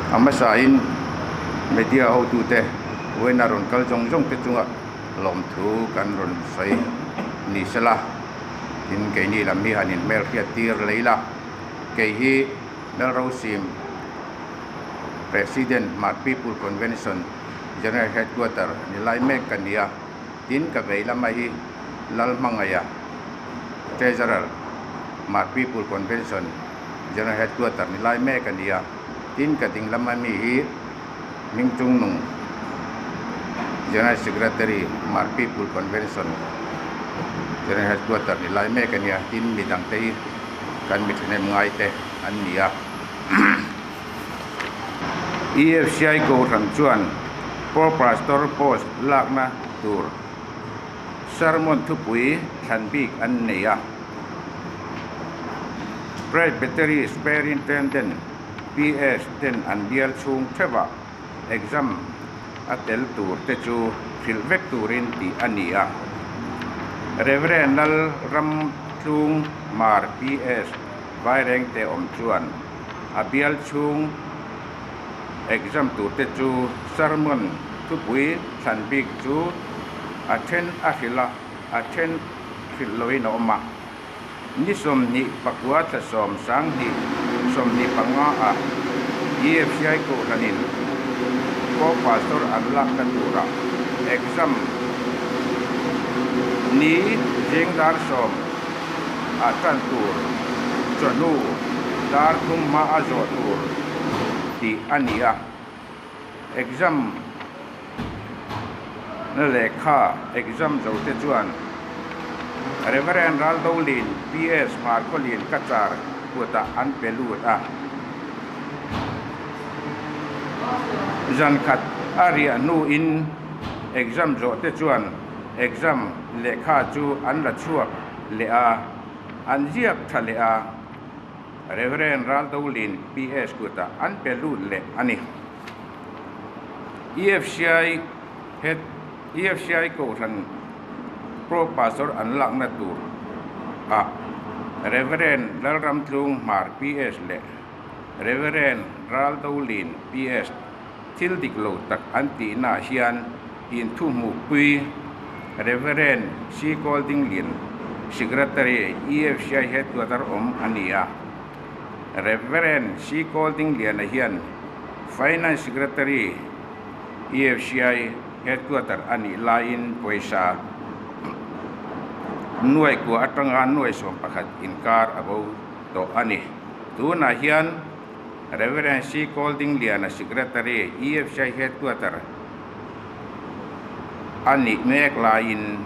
A hmasain media hotute vawiina rawn kal zawng zawng te chunga lawmthu kan rawn sawi ni sela, tin keini lam hi han inhmelhriat tir lei la, kei hi Lalrosim President Hmar People Convention General Headquarter ni lai mek ka ni a, tin ka vei lama hi Lalhmangaia Treasurer Hmar People Convention General Headquarter ni lai mek a ni a, tin ka ding lama mi hi Hmingchungnung General Secretary Hmar People Convention General Headquarter ni lai mek a ni a, tin midang te hi kan mi thahnem ngai te an ni a. EFCI Kohhran chuan Pro Pastor post lakna tur sermon thupui thlan bik an nei a. Presbytery Superintendent, PS, ten an bial chhung theuhah exam a tel tur te chu hrilh vek turin tih a ni a. Rev. Lalramtlung Mar, PS, Vairengte awm chuan a bial chhung exam tur te chu sermon thupui thlan bik chu a then a hrilh a, a then hrilh loin a awm a. Ni 29 thla sawm 20 25 ah EFCI Kohhranin Co-Pastor an lakna tura exam ni zing dar sawm ah tan tur chawhnu dar thum hma a zawh tur tih a ni a. Exam na lehkha exam zo te chuan Reverend Raldolin PS Hmarkhawlin Cachar kutah an pe lut a. Zan khat a riah hnuin exam zawh te chuan exam lehkha chu an la chhuak leh a, an ziak tha leh a. Reverend Raldolin PS kutah an pe lut leh a ni. EFCI Head EFCI Kohhran Pro Pastor an lakna tur ah Reverend Lalramtlung Hmar PS leh Reverend Raldolin PS thil dik lo tak an tihnaah hian inthuhmuhpui Reverend C. Goldinglin Secretary EFCI Headquarter awm a ni a. Reverend C. Goldingliana hian Finance Secretary EFCI Headquarter a nih laiin pawisa nuai kua atanga nuai 11 inkar a bo tawh a ni. Tunah hian Reverend C. Goldingliana Secretary EFCI Headquarter a nih mek laiin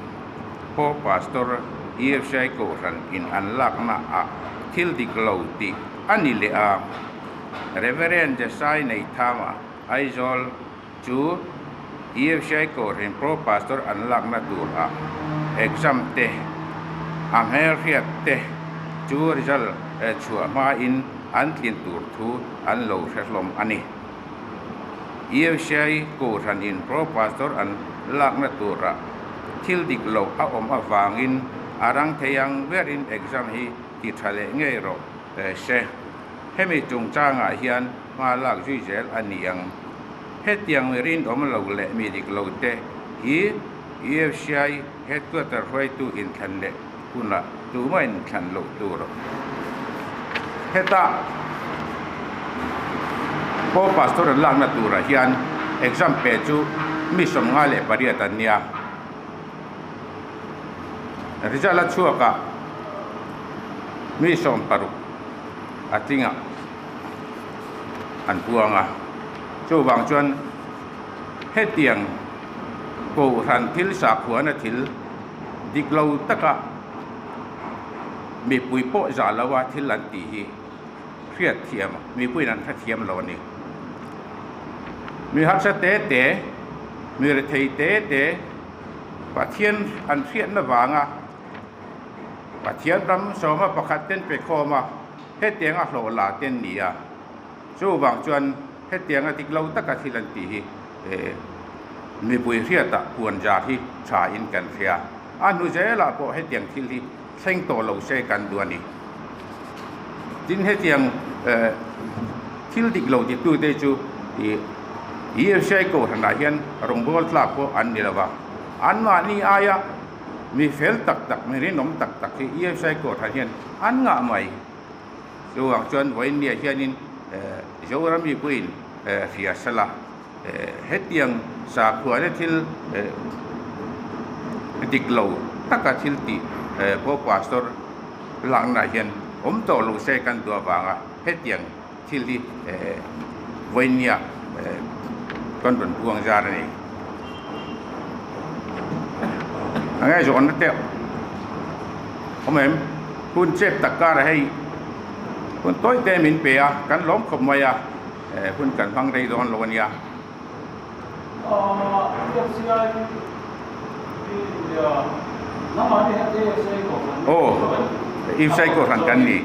Pro Pastor EFCI Kohhran in an lakna ah thil dik lo tih a ni leh a. Reverend Jesai Neithama, Aizawl chu EFCI Kohhran Pro Pastor an lakna tur ah exam te a hmelhriat te chu result chhuah hmain an tlin tur thu an lo hre hlawm a ni. EFCI Kohhran in Pro Pastor an lakna turah thil dik loh a awm avangin a rang thei ang berin exam hi ti tha leh ngei rawh se. Hemi chungchangah hian hma lak zui zel a ni ang. Hetiang rinawm lo leh mi dik lo te hi EFCI Headquarter hruaitu inthlan leh hunah tumah inthlan loh tur. Heta Paul Pastor an lakna turah hian exam pe chu mi 58 an nia. Result a chhuakah mi 60 a tlingah an puang a. Chuvang chuan hetiang Kohhran thil sakhuana thil dik lo taka mipui pawh zah lo a thil an tih hi hriat thiam mipuiin an hrethiam lo a ni. Mi harsa te te, mi rethei te te Pathian an hriatna vanga Pathian ram sawma pakhat ten pe khawm a, hetianga hlawh la ten ni a. Chuvang chuan hetianga dik lo taka thil an tih hi mipui hriatah puan zar hi tha in kan hria. A hnu zelah pawh hetiang thil hi thleng tawh lo se kan duh a ni. Tin hetiang thil dik lo titute chu Ih EFCI kohhranah hian rawngbâwl tlâk pawh an ni lo va, anmahni aia mi fel tak tak, mi rinawm tak tak hi EFCI kohhran hian an ngah mai. Chuvang chuan vawiinniah hianin Zoram mipuiin hria sela hetiang sakhuana thil dik lo taka thil tih pawh pastor laknaah hian awm tawh lo se kan duh avanga hetiang thil hi vawiinnia kan rawn buang zar a ni. A ngaihzawnna te awm em? Hun chep tak karah hei hun tawi te min pe a, kan lawm khawp mai a, hun kan hmang rei dawn lo a nia. Aw, EFCI kohhran kan ni.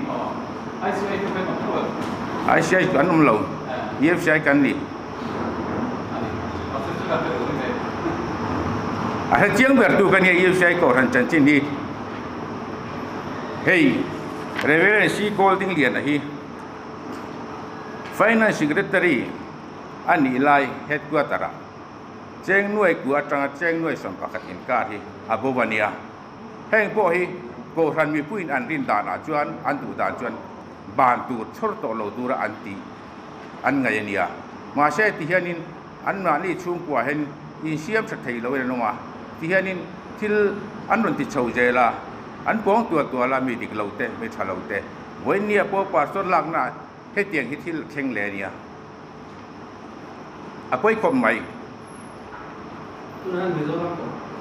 ICI chu an awm lo, EFCI kan ni. A hre chiang ber tu ka nia EFCI kohhran chanchin hi. Hei Reverend C Goldingliana hi Finance Secretary a nih lai headquarter ah cheng nuai kua atanga cheng nuai 11 inkar hi a bo a nia. Heng pawh hi Kohhran mipuiin an rin danah chuan an duh dan chuan ban tur chhawr tawh lo tura an tih an ngaih a nia. Mahse tihianin anmahni chhungkua hian insiam tha thei loin an awm a, tihianin thil an rawn ti chho zel a, an pawng tual tual a mi dik lo te, mi tha lo te. Vawiinnia pawh pastor lakna hetiang hi thil a thleng leh a nia. A pawi khawp mai. Tunah hian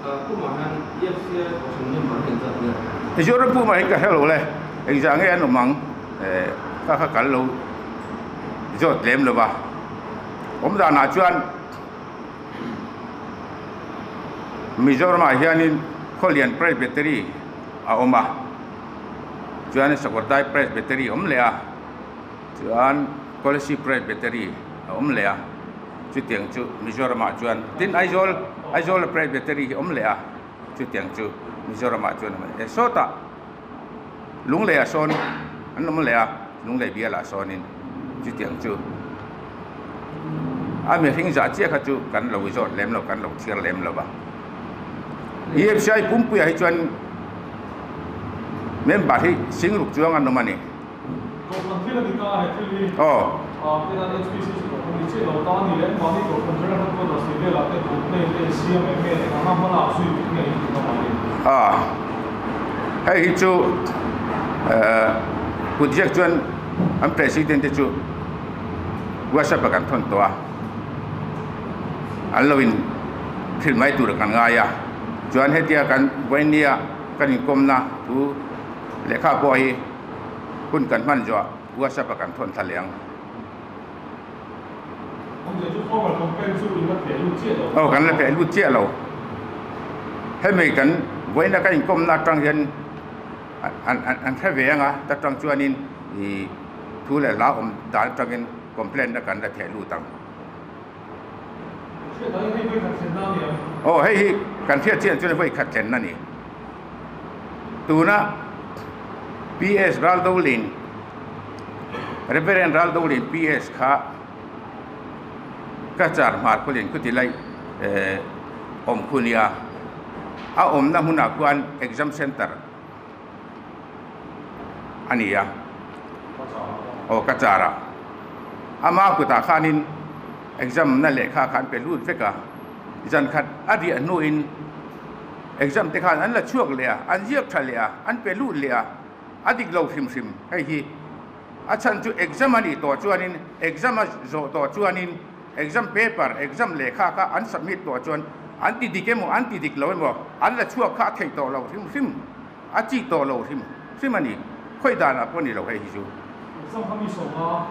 Mizoram pumah hian EFCI Kohhran member hi engzat nge? Mizoram pumah hi ka hre lo le, engzah nge an awm ang? Kha kha kal lo zawt lem lo va. Awm danah chuan Mizoramah hianin Khawlian Presbytery a awm a, chuan Sakawrdai Presbytery a awm leh a, chuan Kolasib Presbytery a awm leh a. Chutiang chu Mizoramah chuan tin Aizawl Aizawla Presbytery hi awm leh a, chutiang chu Mizoramah chuan awm e. Sawtah Lungleiah sawn an awm leh a, Lunglei bialah sawnin chutiang chu a mihring zah chiah kha chu kan lo zawt lem lo, kan lo chhiar lem lo va. EFCI pumpuiah hi chuan member hi singruk chuang an awm a ni. Kohhran thil a ni ta he thil hi. Aw. Tihian HPC chu kohhran ni chiah lo ta a ni leh mahni kohhran general headquarters tih velah te complaint te siam em nge eng anga hma lak zui tum nge i tih lamah ni. A, hei hi chu kut ziak chuan an president te chu WhatsApp ah kan thawn tawh a, an lo in hrilh mai tur kan ngai a, chuan hetia kan vawinia kan inkawmna thu lehkha pawh hi hun kan hman zawh WhatsApp ah kan thawn thla leh ang. Aw kan la theh lut chiah lo. Hemi kan vawiina kan inkawmna atang hian an an hre ve ang a, ta tang chuanin ih thu leh hla awm dan atangin complaint na kan la theh lut ang. Aw hei hi kan hriat chian chuan vawi khat thlenna a ni. Tuna PS Raldolin, Reverend Raldolin PS kha ka char hmar khawlin khuti lai awm khu nia. A awmna hmunah khuan exam center a ni a. Aw ka char a. Ama kutah khanin exam na lehkha kha an pe lut vek a. Zan khat a riah hnuin Exam te khan an la chhuak leh a, an ziak tha leh a, an pe lut leh a, a dik lo hrim hrim hei hi. A chhan chu exam a nih tawh chuanin, exam a zawh tawh chuanin, exam paper, exam lehkha kha an submit tawh chuan an ti dik emaw, an ti dik lo emaw, an la chhuak kha a theih tawh lo hrim hrim, a chi tawh lo hrim hrim a ni. Khawi danah pawh a ni lo hei hi chu. Exam kha mi 50.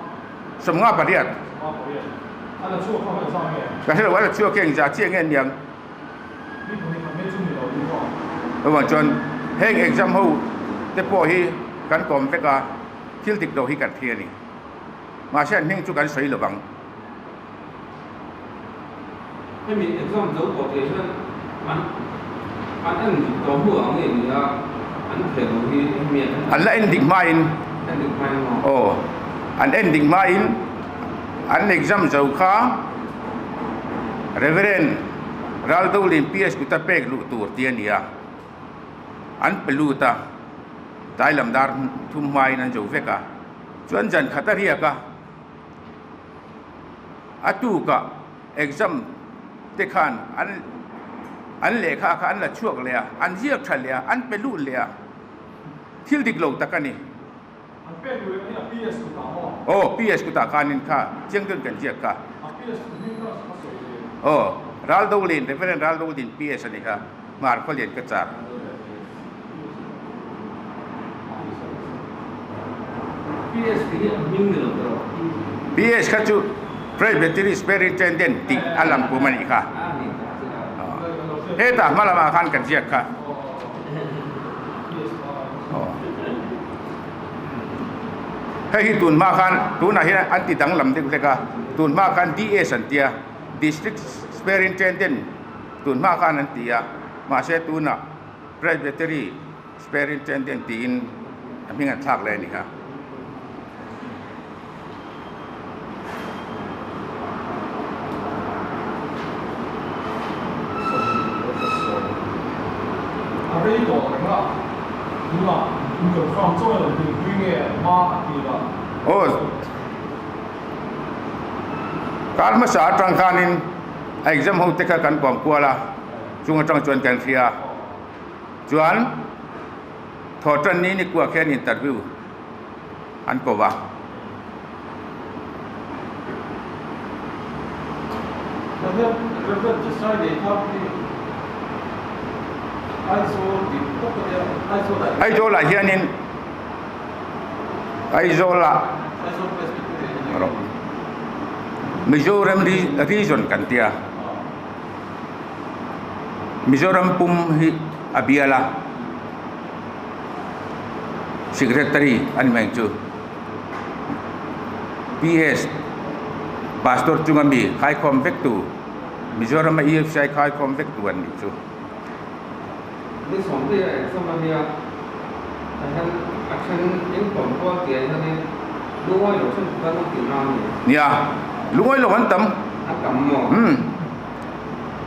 58. 58. A la chhuak kha exam nge? Ka hre lo, a la chhuak hi engzah chiah nge aniang. Chuvang chuan heng exam ho te pawh hi kan kawm vek a, thil dik lo hi kan thli a ni. Mahse an hming chu kan sawi lo vang. Hemi exam zo tawh tih hian an an en dik tawh hnu ang nge ni a, an theh lo hi hemi an la en dik hmain en dik hmain maw? Aw, an en dik hmain. An exam zo kha Reverend Raldolin PS kuta pek luh tur tih a ni a, an pe lut a, tlai lam dar thum hmain an zo vek a, chuan zan khat a riak a, a tukah exam te khan an an lehkha kha an la chhuak leh a, an ziak tha leh a, an pe lut leh a, thil dik lo tak a ni. An pek duh em hi a PS kutah maw? Aw PS kutah khanin kha chiang deuhin kan ziak kha. A PS kut hming kha a sawi ve. Aw Raldolin, Reverend Raldolin PS a ni kha, Hmar Khawlian ka char. PS tih hi a hming ni lo tawh. PS kha chu Presbytery Superintendent tih a lang pum a nih kha. Hetah hma lamah khan kan ziak kha. Hei hi tun hma khan tunah hian an ti danglam deuh hlek a, tun hma khan DS an tia, District Superintendent tun hma khan an ti a, mahse tunah Presbytery Superintendent tiin a hming an thlak leh a ni kha. A rei tawh reng a, tunah in confirm chauh emaw dinpui nge hma a ti la. Aw, kar hmasa atang khanin a exam ho te kha kan kawm kual a, chung atang chuan kan hria. Chuan thawhtan ni ni kuah khian interview an ko va. Aizawlah hianin Aizawlah Mizoram region kan tia Mizoram pum hi a bial a. Secretary a ni mai chu PS Pastor chunga mi khaikhawm vek tu Mizoram a EFCI khaikhawm vek tu an nih chu. Ni sawmte a exam a nia a hian a then eng pawm kual tih ah hianin lungawi lo then khat an awm tih na a ni. Nia lungawi lo an tam. A tam maw? Umm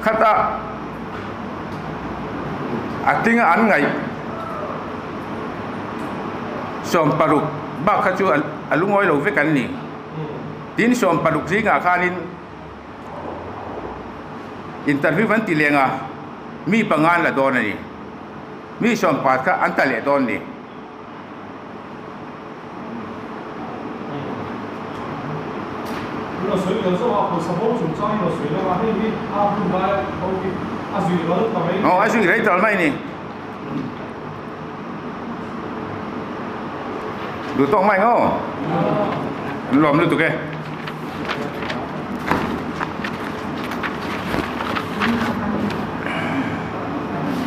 khat a. A tinga an ngaih 60 bak kha chu a lungawi lo vek an ni. Tin 60 zingah khanin interview an ti leng a, mi panga an la dawn a ni. Mi 14 kha an ta leh dawn a ni. Aw a zui rei tal mai ni. Duh tawk mai ngaw. An lawm lutuk e.